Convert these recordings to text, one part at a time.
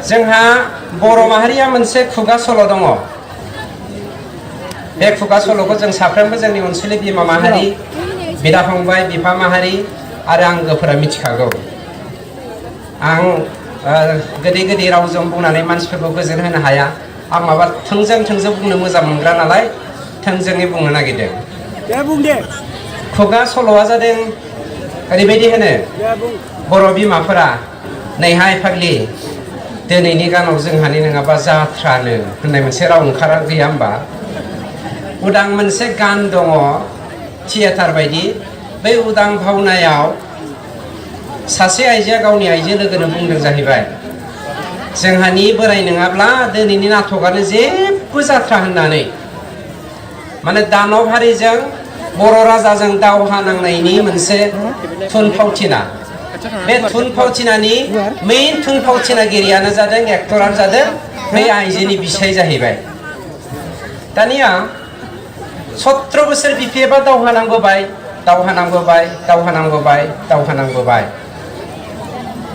जोंहा बर' माहारिया मोनसे खुगा सल' दङ। बे खुगा सल'खौ जों साफ्रोमबो जोंनि अनसुलि बिमा माहारि, बिदा फंबाय, बिफा माहारि आरो आंगोफोरा मिथिखागौ। आं गोदै गोदै रावजों बुंनानै मानसिफोरखौ गोजोन होनो हाया। आं माबा थोंजों बुंनो मोजां मोनग्रा नालाय थोंजोङै बुंनो नागिरदों। दे बुं दे। खुगा सल'आ जादों ओरैबायदि होनो, बर' बिमाफोरा नैहाय फाग्लि दिनैनि गानाव जोंहानि नङाबा जाथ्रानो होननाय मोनसे राव ओंखारा गैया होमबा? उदां मोनसे गान दङ थियेटार बायदि। बै उदां भावनायाव सासे आइजोआ गावनि आइजो लोगोनो बुंदों जाहैबाय, जोंहानि बोराय नङाब्ला दिनैनि नाटकआनो जेबो जाथ्रा होननानै। माने दानब हारिजों बर' राजाजों दावहा नांनायनि मोनसे थुनफावथिना। बे थुनफावथिनानि मेइन थुनफावथिनागिरियानो जादों, एक्टरानो जादों बे आइजोनि बिसाय जाहैबाय। दानिया 17 बोसोर बिफाया दावहा नांबोबाय,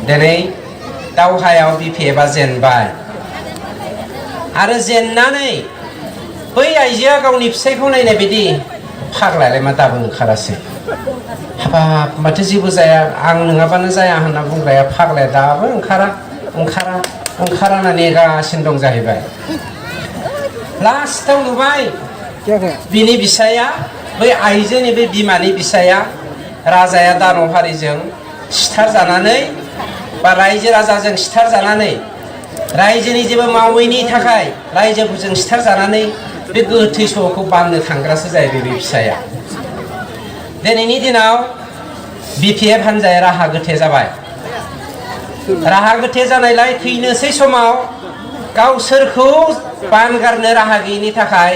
दिनै दावहायाव बिफाया जेनबाय आरो जेननानै बै आइजोआ गावनि फिसायखौ नायनाय बायदि, फाग्लायालाय मा दाबो ओंखारासै, हाबाब माथो जेबो जाया, आं नङाबानो जाया होनना बुंग्राया फाग्लाया दाबो ओंखारा होनना नेगासिनो दं जाहैबाय। लास्टाव नुबाय बिनि बिसाया, बै आइजोनि बे बिमानि बिसाया, राजाया दानब हारिजों सिथार जानानै बा रायजो राजाजों सिथार जानानै, रायजोनि जेबो मावैनि थाखाय रायजोफोरजों सिथार जानानै बे गोथै सहखौ बाननो थांग्रासो जाहैबाय बे फिसाया। दिनैनि दिनाव बिपिएफ हान्जाया राहा गोथे जाबाय। राहा गोथे जानायलाय थैनोसै समाव गावसोरखौ बानगारनो राहा गैयिनि थाखाय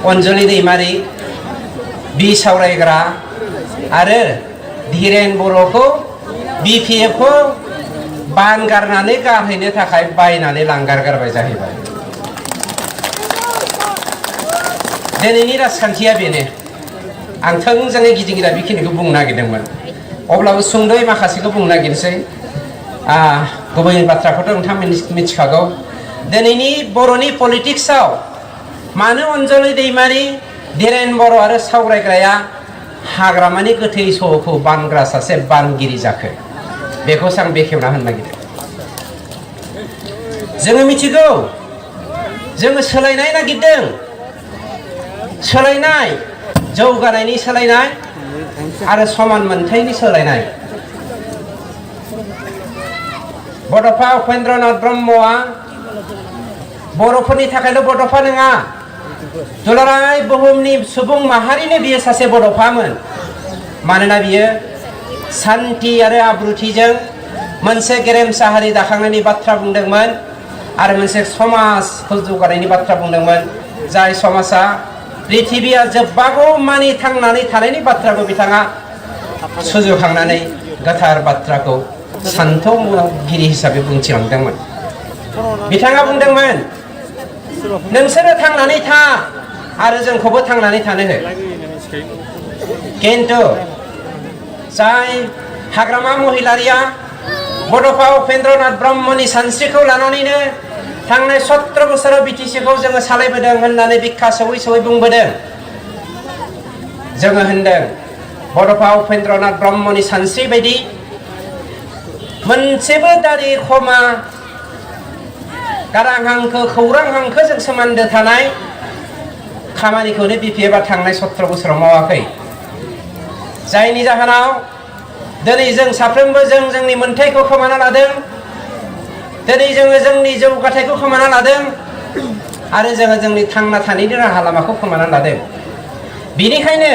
अनजलि दैमारि, बि सावरायग्रा आरो धीरेन बर'खौ बिपिएफखौ बानगारनानै गारहैनो थाखाय बायनानै लांगारगारबाय जाहैबाय। दिनैनि राजखान्थिया बेनो। आं थोंजोङै गिदिर बेखिनिखौ बुंनो नागिरदोंमोन, अब्लाबो सुंद'यै माखासेखौ बुंनो नागिरनोसै। गुबै बाथ्राखौथ' नोंथांमोन मिथिखागौ। दिनैनि बर'नि पलिटिक्सआव मानो अनजलि दैमारि, धीरेन बर' आरो सावरायग्राया हाग्रामानि गोथै सहखौ बानग्रा सासे बानगिरि जाखो, बेखौसो आं बेखेवना होनो नागिरदों। जोङो मिथिगौ, जोङो सोलायनाय नागिरदों। सोलायनाय, जौगानायनि सोलायनाय आरो समान मोनथायनि सोलायनाय। बड'फा उपेन्द्रनाथ ब्रह्मआ बर'फोरनि थाखायल' बड'फा नङा, दुलाराय बुहुमनि सुबुं माहारिनो बियो सासे बड'फामोन। मानोना बियो सान्थि आरो आब्रुथिजों मोनसे गेरेमसा हारि दाखांनायनि बाथ्रा बुंदोंमोन आरो मोनसे समाजखौ जौगानायनि बाथ्रा बुंदोंमोन। जाय समाजा पृथिबिया जोबबागौ मानि थांनानै थानायनि बाथ्राखौ बिथाङा सुजुखांनानै गोथार बाथ्राखौ सान्थौगिरि हिसाबै बुंथिलांदोंमोन। बिथाङा बुंदोंमोन, नोंसोरो थांनानै था आरो जोंखौबो थांनानै थानो हो। किन्तु जाय हाग्रामा महिलारिया बड'फा उपेन्द्रनाथ ब्रह्मनि सानस्रिखौ लानानैनो थांनाय 17 बोसोराव बिटिसिखौ जोङो सालायबोदों होननानै बिखा सौयै बुंबोदों। जोङो होनदों, बड'फा उपेन्द्रनाथ ब्रह्मनि सानस्रि बायदि मोनसेबो दारि खमा, गारां हांखो, खौरां हांखोजों सोमोन्दो थानाय खामानिखौनो बिपिएफआ थांनाय 17 बोसोराव मावाखै। जायनि जाहोनाव दिनै जों साफ्रोमबो जोंनि मोन्थायखौ खोमाना लादों। दिनै जोङो जोंनि जौगाथायखौ खोमाना लादों आरो जोङो जोंनि थांना थानायनि राहा लामाखौ खोमाना लादों। बेनिखायनो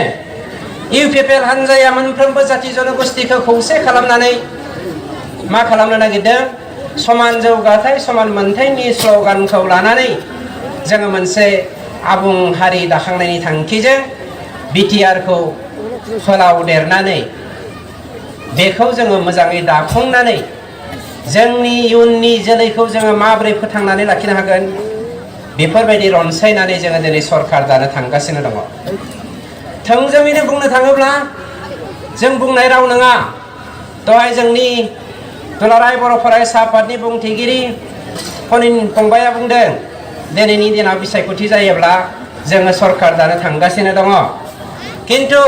इउपिपिएल हान्जाया मोनफ्रोमबो जाथि जनगोष्ठीखौ खौसे खालामनानै मा खालामनो नागिरदों? समान जौगाथाय, समान मोनथायनि स्ल'गानखौ लानानै जोङो मोनसे आबुं हारि दाखांनायनि थांखिजों बिटिआरखौ फोलावदेरनानै बेखौ जोङो मोजाङै दाफुंनानै जोंनि इयुननि जोलैखौ जोङो माबोरै फोथांनानै लाखिनो हागोन, बेफोरबायदि रनसायनानै जोङो दिनै सरकार दानो थांगासिनो दङ। थोंजोङैनो बुंनो थाङोब्ला जों बुंनाय राव नङा। दहाय जोंनि दुलाराय बर' फरायसा आफादनि बुंथिगिरि फनिन फंबाया बुंदों दिनैनि दिनाव बिसायख'थि जायोब्ला जोङो सरकार दानो थांगासिनो दङ किन्तु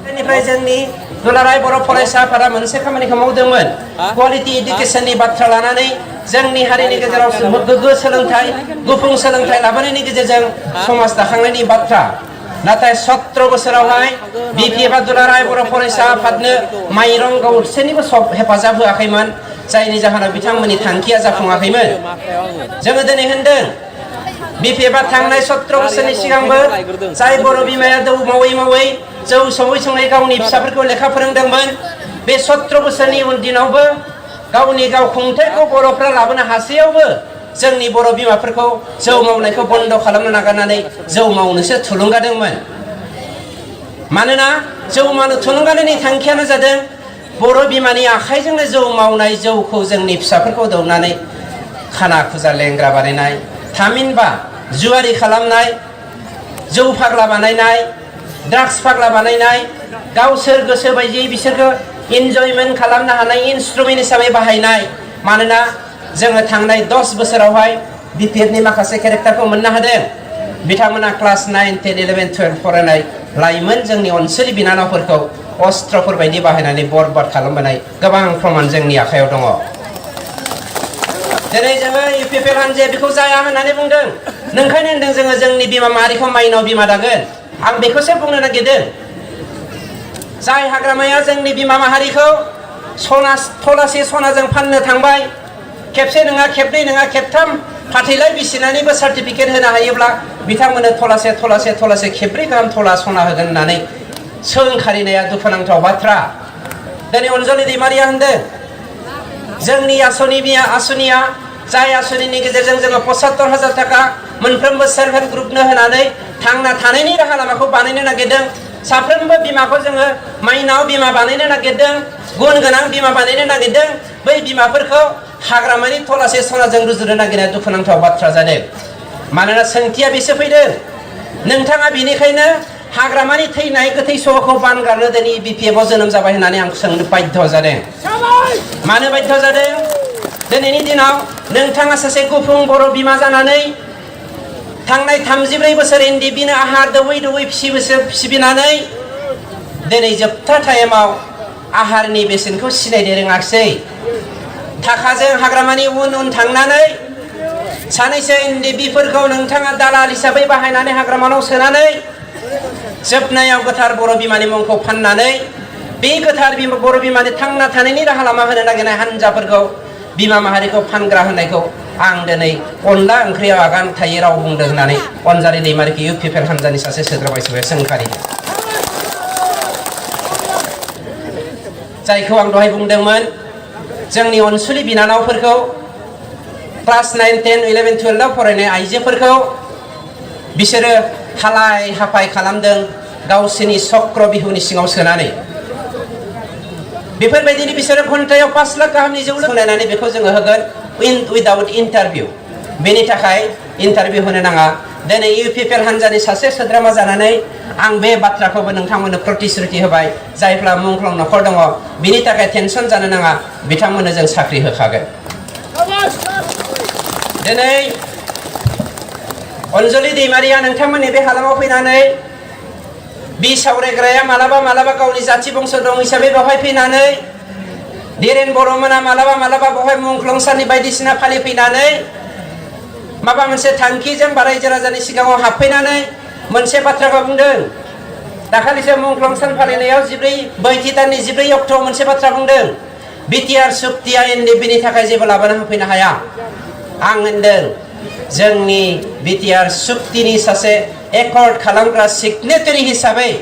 बेनिफ्राय जोंनि दुलाराय बर' फरायसा आफादा मोनसे खामानिखौ मावदोंमोन क्वालिटि इडुकेसननि बाथ्रा लानानै जोंनि हारिनि गेजेराव गोग्गो सोलोंथाइ गुफुं सोलोंथाइ लाबोनायनि गेजेरजों समाज दाखांनायनि बाथ्रा नाथाय 17 बोसोरावहाय बिपिएफआ दुलाराय बर' फरायसा आफादनो माइरं गरसेनिबो हेफाजाब होआखैमोन जायनि जाहोनाव बिथांमोननि थांखिया जाफुङाखैमोन जोङो दिनै होनदों बिपिएफआ थांनाय 17 बोसोरनि सिगांबो जाय बर' बिमाया जौ मावै मावै जौ सङै सङै गावनि फिसाफोरखौ लेखा फोरोंदोंमोन बे 17 बोसोरनि दिनावबो गावनि गाव खुंथायखौ बर'फ्रा लाबोनो हासेयावबो जोंनि बर' बिमाफोरखौ जौ मावनायखौ बन्द खालामनो नागारनानै जौ मावनोसो थुलुंगादोंमोन मानोना जौ मावनो थुलुंगानायनि थांखियानो जादों बर' बिमानि आखाइजोंनो जौ मावनाय जौखौ जोंनि फिसाफोरखौ दौनानै खाना खुजा लेंग्रा बानायनाय थामहिनबा जुवारि खालामनाय जौ फाग्ला बानायनाय ड्राग्स फाग्ला बानायनाय गावसोर गोसो बायदियै बिसोरखौ इन्जयमेन्ट खालामनो हानाय इन्स्ट्रुमेन्ट हिसाबै बाहायनाय मानोना जोङो थांनाय 10 बोसोरावहाय बिपिएफनि माखासे केरेक्टारखौ मोननो हादों बिथांमोना क्लास 9, 10, 11, 12 फरायनाय लाइमोन जोंनि अनसुलि बिनानावफोरखौ अस्त्रफोर बायदि बाहायनानै बरबाद खालामबोनाय गोबां प्रमान जोंनि आखायाव दङ दिनै जोङो इउपिपिएल हान्जाया बेखौ जाया होननानै बुंदों नोंखायनो होनदों जोङो जोंनि बिमा माहारिखौ माइनाव बिमा दागोन आं बेखौसो बुंनो नागिरदों जाय हाग्रामाया जोंनि बिमा माहारिखौ थलासे सनाजों फाननो थांबाय खेबसे नङा खेबनै नङा खेबथाम फाथैलाय बिसिनानैबो सार्टिफिकेट होनो हायोब्ला बिथांमोननो थलासे खेब्रै गाहाम थला सना होगोन होननानै सोंखारिनाया दुखुनांथाव बाथ्रा दिनै अनजलि दैमारिया होनदों जोंनि आसनिया जाय आसनिनि गेजेरजों जोङो 75,000 थाखा मोनफ्रोमबो सेल्फ हेल्प ग्रुपनो होनानै थांना थानायनि राहा लामाखौ बानायनो नागिरदों साफ्रोमबो बिमाखौ जोङो माइनाव बिमा बानायनो नागिरदों गुन गोनां बिमा बानायनो नागिरदों बै बिमाफोरखौ हाग्रामानि थलासे सनाजों रुजुनो नागिरनाया दुखुनांथाव बाथ्रा जादों मानोना सोंथिया बेसो फैदों नोंथाङा बेनिखायनो हाग्रामानि थैनाय गोथै सहखौ बानगारनो दिनै बिपिएफआव जोनोम जाबाय होननानै आं सोंनो बाध्य जादों मानो बाध्य जादों दिनैनि दिनाव नोंथाङा सासे गुफुं बर' बिमा जानानै थांनाय 34 बोसोर एनडिबिनो आहार दौयै फिसिबिनानै दिनै जोबथा टाइमाव आहारनि बेसेनखौ सिनायनो रोङाखिसै थाखाजों हाग्रामानि उन थांनानै सानैसो एनडिबिफोरखौ नोंथाङा दालाल हिसाबै बाहायनानै हाग्रामानाव सोनानै जोबनायाव गोथार बर' बिमानि मुंखौ फाननानै बे गोथार बर' बिमानि थांना थानायनि राहा लामा होनो नागिरनाय हान्जाफोरखौ बिमा माहारिखौ फानग्रा होननायखौ आं दिनै अनला ओंख्रियाव आगान थायै राव बुंदों होननानै अनजालि दैमारिखौ इउपिपिएल हान्जानि सासे सोद्रोमा हिसाबै सोंखारिदों जायखौ आं दहाय बुंदोंमोन जोंनि अनसुलि बिनानावफोरखौ क्लास 9, 10, 11, 12 आव फरायनाय आइजोफोरखौ बिसोरो हालाय हाफाय खालामदों गावसोरनि चक्र बिहुनि सिङाव सोनानै बेफोरबायदिनो बिसोरो घन्टायाव 5 लाख गाहामनि जौ लोंनानै बेखौ जोङो होगोन उइदाउट इन्टारभिउ बेनि थाखाय इन्टारभिउ होनो नाङा दिनै इउपिपिएल हान्जानि सासे सोद्रोमा जानानै आं बे बाथ्राखौबो नोंथांमोननो प्रतिश्रुति होबाय जायफ्रा मुंख्लं नखर दङ बिनि थाखाय टेनसन जानो नाङा बिथांमोननो जों साख्रि होखागोन दिनै अनजलि दैमारिया नोंथांमोननि बे हालामाव फैनानै सावरायग्राया मालाबा गावनि जाथि बंस दं हिसाबै बेवहाय फैनानै धीरेन बर'मोना मालाबा बेवहाय मुंख्लं साननि बायदिसिना फालिफैनानै माबा मोनसे थांखिजों रायजो राजानि सिगाङाव हाबफैनानै मोनसे बाथ्राखौ बुंदों दाखालिसो मुंख्लं सान फालिनायाव 14 दाननि 14 अक्ट'आव मोनसे बाथ्रा बुंदों बिटिआर सुक्तिया एनडिबिनि थाखाय जेबो लाबोना होफैनो हाया आं होनदों जोंनि बिटिआर सुक्तिनि सासे एकर्ड खालामग्रा सिगनेटारि हिसाबै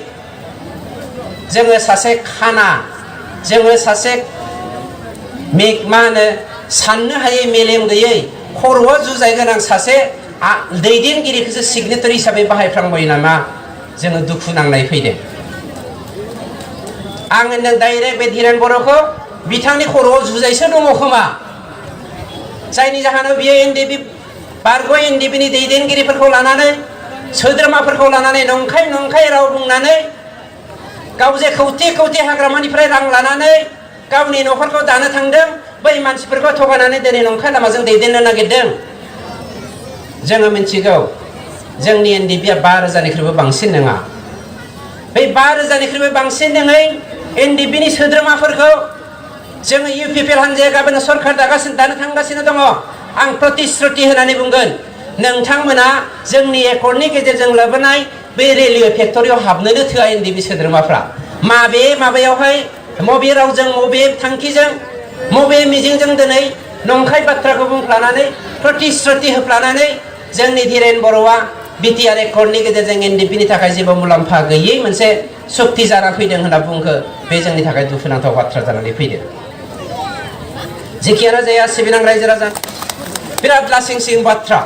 जोङो सासे खाना जोङो सासे मा होनो साननो हायै मेलेम गैयै खर'आ जुजाय गोनां सासे दैदेनगिरिखौसो सिगनेटारि हिसाबै बाहायफ्रांबाय नामा जोङो दुखु नांनाय फैदों आं होनदों डाइरेक्ट बे धीरेन बर'खौ बिथांनि खर'आव जुजायसो दङ खोमा जायनि जाहोनाव बियो एनडिबि बारग' एनडिबिनि दैदेनगिरिफोरखौ लानानै सोद्रोमाफोरखौ लानानै नंखाय राव बुंनानै गाव जे खौथि हाग्रामानिफ्राय रां लानानै गावनि न'खरखौ दानो थांदों बै मानसिफोरखौ थगायनानै दिनै नंखाय लामाजों दैदेननो नागिरदों। जोङो मिथिगौ जोंनि एनडिपिआ 5,000निख्रुइबो बांसिन नङा। बै 5,000निख्रुइबो बांसिन नङै एनडिपिनि सोद्रोमाफोरखौ जोङो इउपिपिएल हान्जाया गाबोन सरखार दानो थांगासिनो दङ। आं प्रतिश्रुति होनानै बुंगोन नोंथांमोना जोंनि एकर्डनि गेजेरजों लाबोनाय बे रेलवे फेक्टरियाव हाबनोनो थोआ एनडिपि सोद्रोमाफ्रा। माबायावहाय मबे रावजों मबे थांखिजों मबे मिजिंजों दिनै नंखाय बाथ्राखौ बुंफ्लानानै प्रतिश्रुति होफ्लानानै जोंनि धीरेन बर'आ बिटिआर एकर्डनि गेजेरजों एनडिपिनि थाखाय जेबो मुलाम्फा गैयै मोनसे सुक्ति जाना फैदों होनना बुंखो बे जोंनि थाखाय दुखुनांथाव बाथ्रा जानानै फैदों। जेखियानो जाया सिबिनां रायजो राजा बिराद लासिंसिं बाथ्रा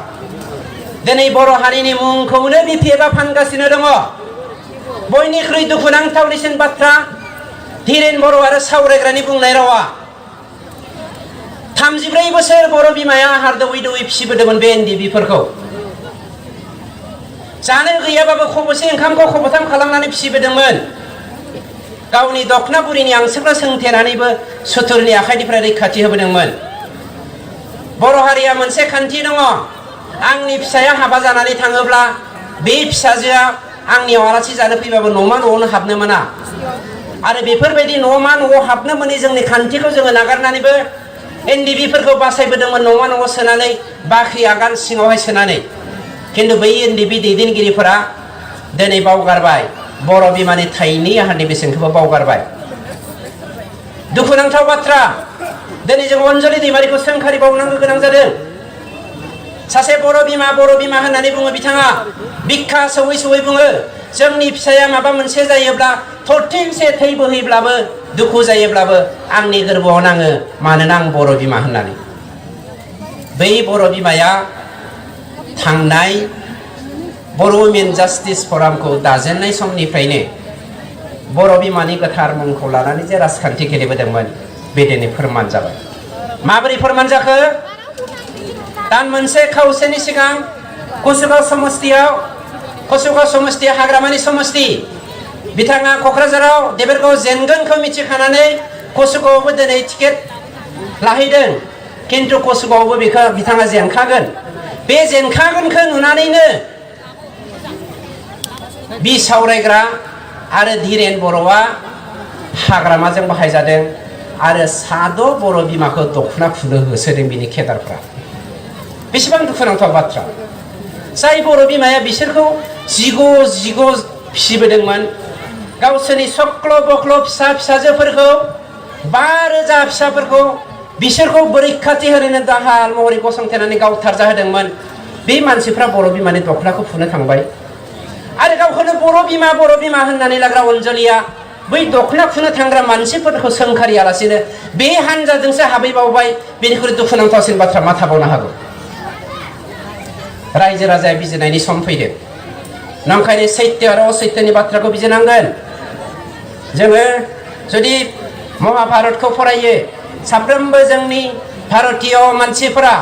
दिनै बर' हारिनि मुंखौनो बिपिएफआ फानगासिनो दङ। बयनिख्रुइ दुखुनांथावनिसिन बाथ्रा धीरेन बर' आरो सावरायग्रानि बुंनाय रावा 34 बोसोर बर' बिमाया आहार दौयै दौयै फिसिबोदोंमोन बे एनडिपिफोरखौ। जानो गैयाबाबो खबसे ओंखामखौ खबथाम खालामनानै फिसिबोदोंमोन। गावनि दखना बुरिनि आंसोखौ सोंथेनानैबो सुथुरनि आखाइनिफ्राय रैखाथि होबोदोंमोन। बर' हारिया मोनसे खान्थि दङ आंनि फिसाया हाबा जानानै थाङोब्ला बे फिसाजोआ आंनियाव आलासि जानो फैबाबो न'मा न'आवनो हाबनो मोना। आरो बेफोरबायदि न'मा न'आव हाबनो मोनै जोंनि खान्थिखौ जोङो नागारनानैबो एनडिपिफोरखौ बासायबोदोंमोन न'मा न'आव सोनानै बाख्रि आगान सिङावहाय सोनानै। खिन्थु बै एनडिपि दैदेनगिरिफोरा दिनै बावगारबाय बर' बिमानि थाइनै आहारनि बेसेनखौबो बावगारबाय। दुखुनांथाव बाथ्रा दिनै जों अनजलि दैमारिखौ सोंखारि बावनांगौ गोनां जादों। सासे बर' बिमा होननानै बुङो बिथाङा बिखा सौयै सौयै बुङो जोंनि फिसाया माबा मोनसे जायोब्ला थरथिंसे थै बोहैब्लाबो दुखु जायोब्लाबो आंनि गोरबोआव नाङो मानोना आं बर' बिमा होननानै। बै बर' बिमाया थांनाय बर' वुमेन जास्टिस फरामखौ दाजेननाय समनिफ्रायनो बर' बिमानि गोथार मुंखौ लानानै जे राजखान्थि गेलेबोदोंमोन बे दिनै फोरमान जाबाय। माबोरै फोरमान जाखो? दान मोनसे खावसेनि सिगां कसुगाव समस्तिया हाग्रामानि समस्ति बिथाङा क'क्राझाराव देबोरगाव जेनगोनखौ मिथिखानानै कसुगावआवबो दिनै टिकेट लाहैदों। खिन्थु कसुगावआवबो बिथाङा जेनखागोन। बे जेनखागोनखौ नुनानैनो बिसावरायग्रा आरो धीरेन बर'आ हाग्रामाजों बाहायजादों आरो साद' बर' बिमाखौ दखना खुनो होसोदों बिनि केदारफ्रा। बेसेबां दुखुनांथाव बाथ्रा। जाय बर' बिमाया बिसोरखौ जिग' फिसिबोदोंमोन गावसोरनि सक्ल' बख्ल' फिसाजोफोरखौ 5,000 फिसाफोरखौ बिसोरखौ रैखाथि होनो दाहाल महरै गसंथेनानै गावथारजाहोदोंमोन। बे मानसिफ्रा बर' बिमानि दखनाखौ फुनो थांबाय आरो गावखौनो बर' बिमा होननानै लाग्रा अनजलिया बै दखना फुनो थांग्रा मानसिफोरखौ सोंखारियालासिनो बे हानजाजोंसो हाबैबावबाय। बेनिख्रुइ दुखुनांथावसिन बाथ्रा मा थाबावनो हागौ? रायजो राजाया बिजिरनायनि सम फैदों। नंखायनो सैथो आरो असैथोनि बाथ्राखौ बिजिरनांगोन। जोङो जुदि महाभारतखौ फरायो साफ्रोमबो जोंनि भारतीय मानसिफोरा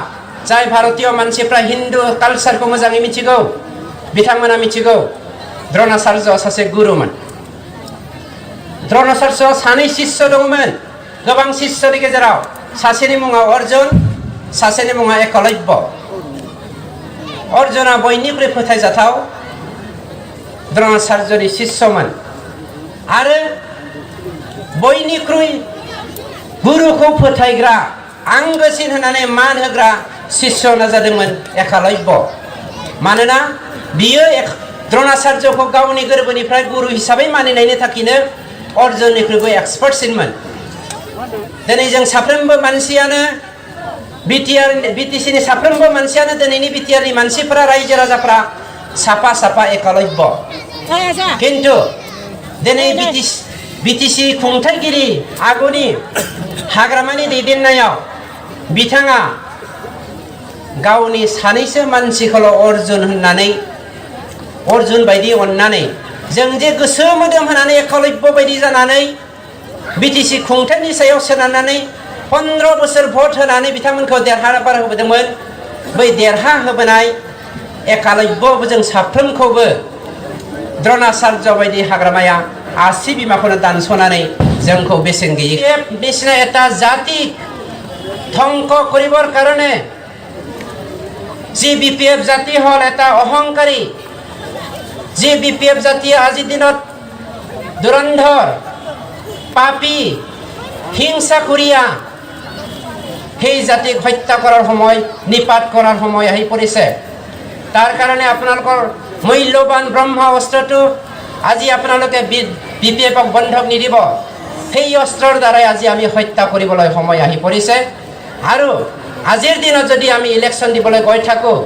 जाय भारतीय मानसिफ्रा हिन्दु कालचारखौ मोजाङै मिथिगौ बिथांमोना मिथिगौ द्रोणाचार्यआ सासे गुरुमोन। द्रोणाचार्यआ 2 शिष्य दंमोन। गोबां शिष्यनि गेजेराव सासेनि मुङा अर्जुन सासेनि मुङा एकलव्य। अर्जुना बयनिख्रुइ फोथायजाथाव द्रोणाचार्यनि शिष्यमोन आरो बयनिख्रुइ गुरुखौ फोथायग्रा आंगोसिन होननानै मान होग्रा शिष्यना जादोंमोन एकलव्य। मानोना बियो द्रोणाचार्यखौ गावनि गोरबोनिफ्राय गुरु हिसाबै मानिनायनि थाखायनो अर्जुननिख्रुइबो एक्सपार्टसिनमोन। दिनै जों साफ्रोमबो मानसियानो बिटिसिनि साफ्रोमबो मानसियानो दिनैनि बिटिआरनि मानसिफोरा रायजो राजाफ्रा साफा एकलव्य। खिन्थु दिनै बिटिसि खुंथायगिरि आगुनि हाग्रामानि दैदेननायाव बिथाङा गावनि 2सो मानसिखौल' अर्जुन बायदि अननानै जों जे गोसो मोदोम होनानै एकलव्य बायदि जानानै बिटिसि खुंथायनि सायाव सोनारनानै 15 बोसोर भट होनानै बिथांमोनखौ देरहासार होबोदोंमोन। बै देरहा होबोनाय एकलव्य जों साफ्रोमखौबो द्रोणाचार्य बायदि हाग्रामाया आसि बिमाखौनो दानस'नानै जोंखौ बेसेन गैयै बिसिना एटा जाति ধ্বংস কৰিবৰ কাৰণে যি BPF জাতি হ'ল এটা অহংকাৰী, যি BPF জাতিয়ে আজিৰ দিনত ধুৰন্ধৰ, পাপী, হিংসাকুৰীয়া, সেই জাতিক হত্যা কৰাৰ সময়, নিপাত কৰাৰ সময় আহি পৰিছে। তাৰ কাৰণে আপোনালোকৰ মূল্যৱান ব্ৰহ্ম অস্ত্ৰটো আজি আপোনালোকে BPFক বন্ধক নিদিব। সেই অস্ত্ৰৰ দ্বাৰাই আজি আমি হত্যা কৰিবলৈ সময় আহি পৰিছে। আৰু আজিৰ দিনত যদি আমি ইলেকশ্যন দিবলৈ গৈ থাকোঁ,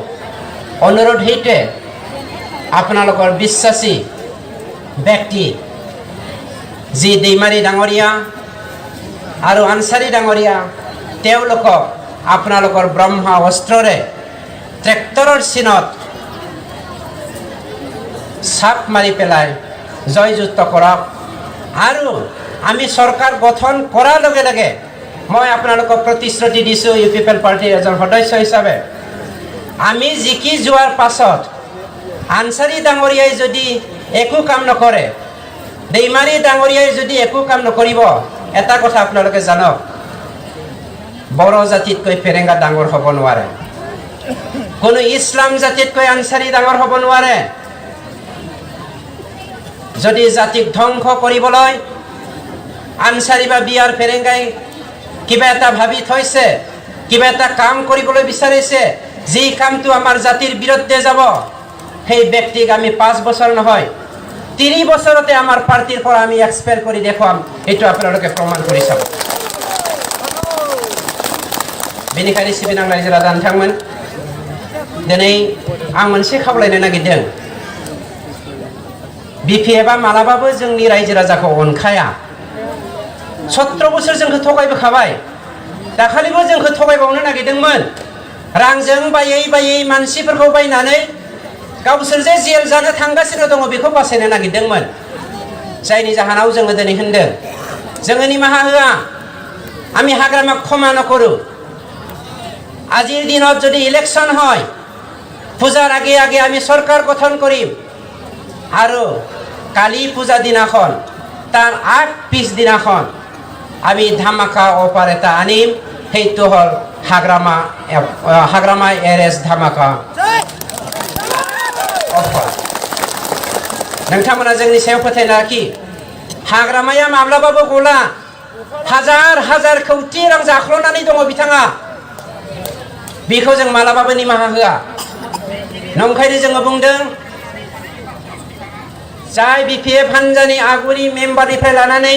অনুৰোধ সেইটোৱে, আপোনালোকৰ বিশ্বাসী ব্যক্তি যি দৈমাৰী ডাঙৰীয়া আৰু আনচাৰী ডাঙৰীয়া, তেওঁলোকক আপোনালোকৰ ব্ৰহ্ম অস্ত্ৰৰে ট্ৰেক্টৰৰ চিনত চাপ মাৰি পেলাই জয়যুক্ত কৰক। আৰু আমি চৰকাৰ গঠন কৰাৰ লগে লগে মই আপোনালোকক প্ৰতিশ্ৰুতি দিছোঁ, UPPL পাৰ্টিৰ এজন সদস্য হিচাপে, আমি জিকি যোৱাৰ পাছত আনচাৰী ডাঙৰীয়াই যদি একো কাম নকৰে, দৈমাৰী ডাঙৰীয়াই যদি একো কাম নকৰিব, এটা কথা আপোনালোকে জানক, বড়ো জাতিতকৈ ফেৰেংগা ডাঙৰ হ'ব নোৱাৰে, কোনো ইছলাম জাতিতকৈ আনচাৰী ডাঙৰ হ'ব নোৱাৰে। যদি জাতিক ধ্বংস কৰিবলৈ আনচাৰী বা বিয়াৰ ফেৰেংগাই কিবা এটা ভাবি থৈছে, কিবা এটা কাম কৰিবলৈ বিচাৰিছে, যি কামটো আমাৰ জাতিৰ বিৰুদ্ধে যাব, সেই ব্যক্তিক আমি 5 বছৰ নহয় 30 বছৰতে আমাৰ পাৰ্টিৰ পৰা আমি এক্সপেল কৰি দেখুৱাম। এইটো আপোনালোকে প্ৰমাণ কৰি চাব। बेनिखायनो सिबिनां रायजो राजा नोंथांमोन, दिनै आं मोनसे खावलायनो नागिरदों, BPFआ मालाबाबो जोंनि रायजो राजाखौ अनखाया। 17 बोसोर जोंखौ थगायबोखाबाय, दाखालिबो जोंखौ थगायबावनो नागिरदोंमोन। रांजों बायै बायै मानसिफोरखौ बायनानै गावसोर जे जेल जानो थांगासिनो दङ बेखौ बासायनो नागिरदोंमोन। जायनि जाहोनाव जोङो दिनै होनदों, जोङो निमाहा होआ, আমি হাগ্রামাক ক্ষমা নকৰো। আজিৰ দিনত যদি ইলেকশ্যন হয়, পূজাৰ আগে আগে আমি চৰকাৰ গঠন কৰিম আৰু কালী পূজা দিনাখন তাৰ আগ পিছ দিনাখন আমি ধামাকা অফাৰ এটা আনিম। সেইটো হ'ল হাগ্রামা এৰেষ্ট ধামাকা অফাर। नोंथांमोना जोंनि सायाव फोथायना लाखि, हाग्रामाया माब्लाबाबो गला। हाजार हाजार कौटि रां जाख्ल'नानै दङ बिथाङा, बेखौ जों मालाबाबो निमाहा होआ। नंखायनो जोङो बुंदों, जाय BPF हान्जानि आगुनि मेम्बारनिफ्राय लानानै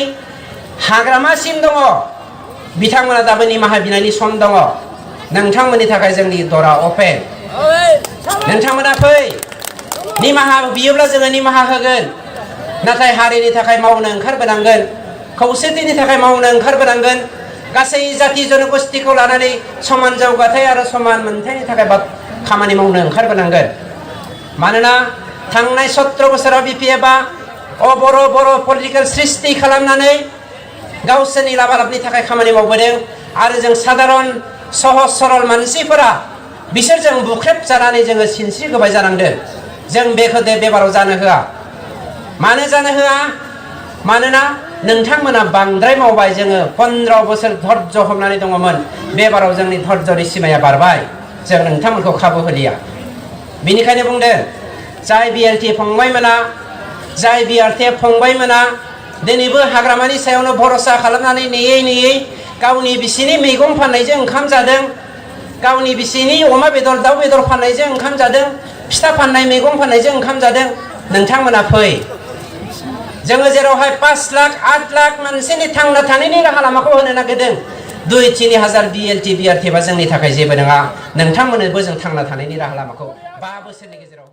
हाग्रामासिम दङ, बिथांमोना दाबो निमाहा बिनायनि सम दङ। नोंथांमोननि थाखाय जोंनि दरा अपेन। नोंथांमोना फै, निमाहा बियोब्ला जोङो निमाहा होगोन। नाथाय हारिनि थाखाय मावनो ओंखारबोनांगोन, खौसेथिनि थाखाय मावनो ओंखारबोनांगोन। गासै जाति जनगोष्ठीखौ लानानै समान जौगाथाय आरो समान मोनथायनि थाखाय खामानि मावनो ओंखारबोनांगोन। मानोना थांनाय 17 बोसोराव BPFआ बर' पलिटिकेल सृष्टि खालामनानै गावसोरनि लाबालाबनि थाखाय खामानि मावबोदों। आरो जों साधारन सहज सरल मानसिफोरा बिसोरजों बुख्रेब जानानै जोङो सिनस्रि गोबाय जानांदों। जों बेखौ बेबाराव जानो होआ। मानो जानो होआ? मानोना नोंथांमोना बांद्राय मावबाय। जोङो 15 बोसोर धर्ज हमनानै दङमोन, बेबाराव जोंनि धर्जनि सिमाया बारबाय। जों नोंथांमोनखौ खाबु होलिया। बेनिखायनो बुंदों, जाय BLT फंबायमोना, जाय BRTF फंबायमोना दिनैबो हाग्रामानि सायावनो भरसा खालामनानै नेयै नेयै गावनि बिसिनि मैगं फाननायजों ओंखाम जादों, गावनि बिसिनि अमा बेदर दाउ बेदर फाननायजों ओंखाम जादों, फिथा फाननाय मैगं फाननायजों ओंखाम जादों। नोंथांमोना फै, जोङो जेरावहाय 5 लाख 8 लाख मानसिनि थांना थानायनि राहा लामाखौ होनो नागिरदों, 2-3 हाजार BLT BRTFआ जोंनि थाखाय जेबो नङा। नोंथांमोननोबो जों थांना थानायनि राहा लामाखौ 5 बोसोरनि गेजेराव